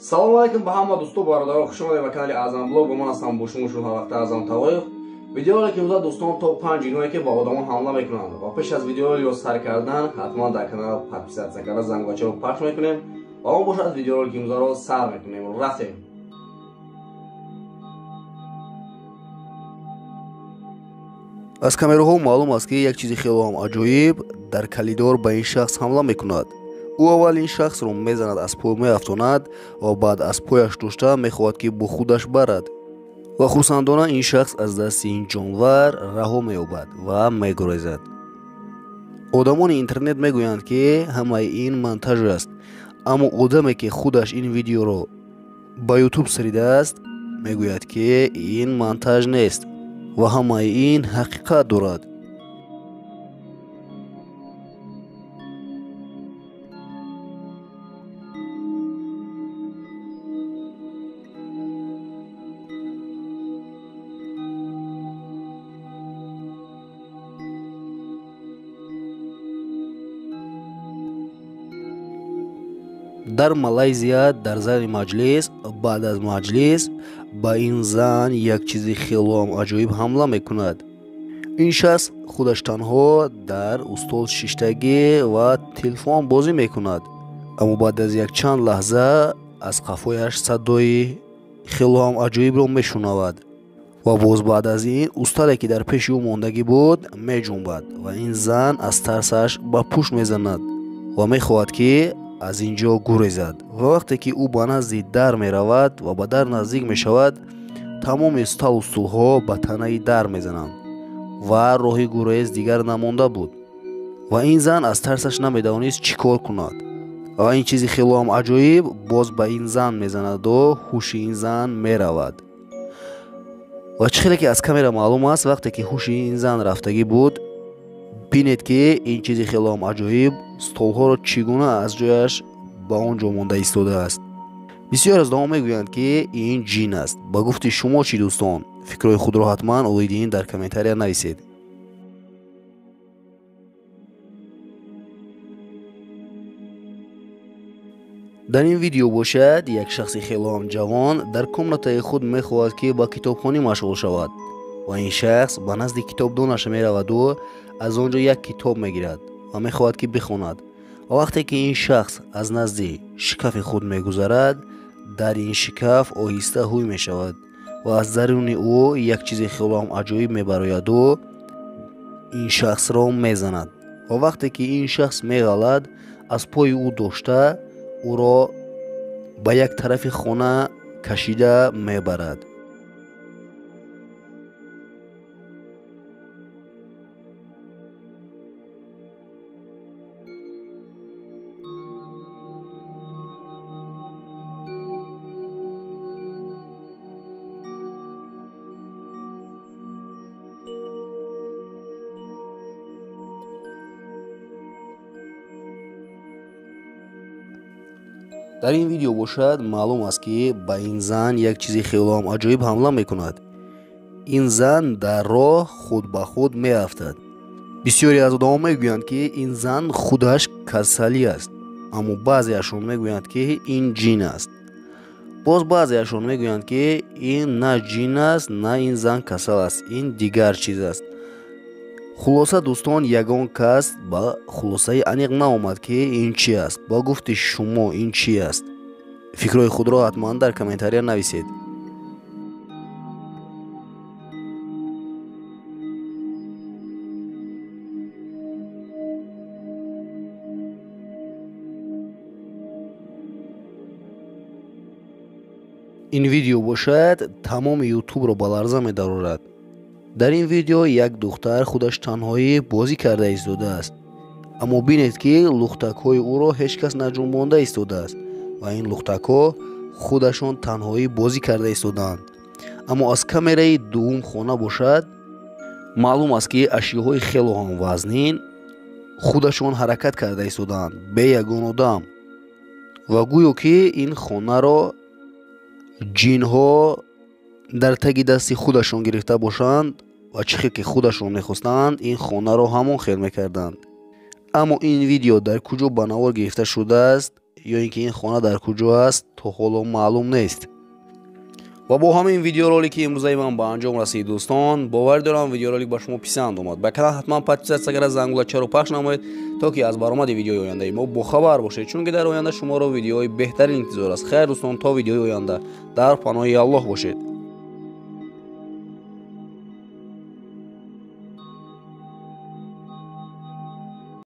Салому алейкум ба ҳама дӯсту бародарон, хуш омадед ба канали Аъзам Блог. Бо ман ҳастам бо шумо шумо ҳар вақт Аъзам Тавоев. Видеоро ки имрӯза дӯстон то 5 ҷиное ки ба одамон ҳамла мекунанд ва пеш аз видеоро сар кардан ҳатман дар канал подписаться карда зангбачаро пахш мекунем ва он бошад видеоро ки имрӯзаро сар мекунем. Рафтем. Аз камераҳо маълум аст, ки як чизи хело ҳам аҷоиб дар калидор ба ин шахс ҳамла мекунад. Ӯ аввал ин шахсро мезанад, аз пой меафтонад ва баъд аз пояш дошта мехоҳад, ки бо худаш барад. Ва хурсандона ин шахс аз дасти ин ҷонвар раҳо меёбад ва мегурезад. Одамони интернет мегӯянд, ки ҳамаи ин монтаж аст, аммо одаме, ки худаш ин видеоро ба ютуб саридааст, мегӯяд, ки ин монтаж нест ва ҳамаи ин ҳақиқат дорад. Дар Малайзия дар зали маҷлис баъд аз маҷлис ба ин зан як чизи хелоам аҷоиб ҳамла мекунад. Ин шахс худаш танҳо дар устол шиштагӣ ва телефон бозӣ мекунад, аммо баъд аз якчанд лаҳза аз қафояш садои хелоам аҷоибро мешунавад ва боз баъд аз ин устале, ки дар пеши ӯ мондагӣ буд, меҷунбад ва ин зан аз тарсаш ба пушт мезанад ва мехоҳад, ки аз ин ҷо гурезад. Ва вақте ки ӯ ба назди дар меравад ва ба дар наздик мешавад, тамоми столу стулҳо ба танаи дар мезананд ва роҳи гурез дигар намонда буд. Ва ин зан аз тарсаш намедонист чӣ кор кунад. Ва ин чизи хелоам аҷоиб боз ба ин зан мезанаду ҳуши ин зан меравад. Ва чӣ хеле ки аз камера маълум аст, вақте ки ҳуши ин зан рафтагӣ буд, бинед, ки ин чизи хелоам аҷоиб столҳоро чӣ гуна аз ҷояш ба он ҷо монда истодааст. Бисёр аз одамон мегӯянд, ки ин ҷин аст. Ба гуфти шумо чӣ, дӯстон? Фикрҳои худро ҳатман оиди ин дар комментария нависед. Дар ин видео бошад, як шахси хелоам ҷавон дар комнатаи худ мехоҳад, ки ба китобхонӣ машғул шавад. Ва ин шахс ба назди китобдонаш мераваду аз он ҷо як китоб мегирад ва мехоҳад, ки бихонад. Ва вақте ки ин шахс аз назди шикафи худ мегузарад, дар ин шикаф оҳиста ҳуй мешавад ва аз даруни ӯ як чизи хелоам аҷоиб мебарояду ин шахсро мезанад. Ва вақте ки ин шахс меғалад, аз пои ӯ дошта ӯро ба як тарафи хона кашида мебарад. Дар ин видео бошад, маълум аст, ки ба ин зан як чизи хелоам аҷоиб ҳамла мекунад. Ин зан дар роҳ худ ба худ меафтад. Бисёре аз одамон мегӯянд, ки ин зан худаш касалӣ аст, аммо баъзеашон мегӯянд, ки ин ҷин аст. Боз баъзеашон мегӯянд, ки ин на ҷин аст, на ин зан касал аст, ин дигар чиз аст. Хулоса, дӯстон, ягон кас ба хулосаи аниқ наомад, ки ин чӣ аст. Ба гуфти шумо ин чӣ аст? Фикрҳои худро ҳатман дар комментария нависед. Ин видео бошад, тамоми ютубро ба ларза медарорад. Дар ин видео як духтар худаш танҳоӣ бозӣ карда истодааст, аммо бинед, ки лухтакҳои ӯро ҳеҷ кас наҷунбонда истодааст ва ин лухтакҳо худашон танҳоӣ бозӣ карда истодаанд. Аммо аз камераи дуввум хона бошад, маълум аст, ки ашёҳои хело ҳам вазнин худашон ҳаракат карда истодаанд бе ягон одам ва гӯё ки ин хонаро ҷинҳо дар таги дасти худашон гирифта бошанд ва чӣ хел ки худашон мехостанд, ин хонаро ҳамон хел мекарданд. Аммо ин видео дар куҷо ба навор гирифта шудааст, ё ин ки ин хона дар куҷо аст, то ҳоло маълум нест. Ва бо ҳамин видеоролики имрӯзаи ман ба анҷом расид, дӯстон. Боварӣ дорам, видеоролик ба шумо писанд омад. Ба канал ҳатман подписаться карда, зангулачаро пахш намоед, то ки аз баромади видеои ояндаи мо бохабар бошед, чунки дар оянда шуморо видеоҳои беҳтарин интизор аст. Хайр, дӯстон, то видеои оянда дар паноҳи Аллоҳ бошед.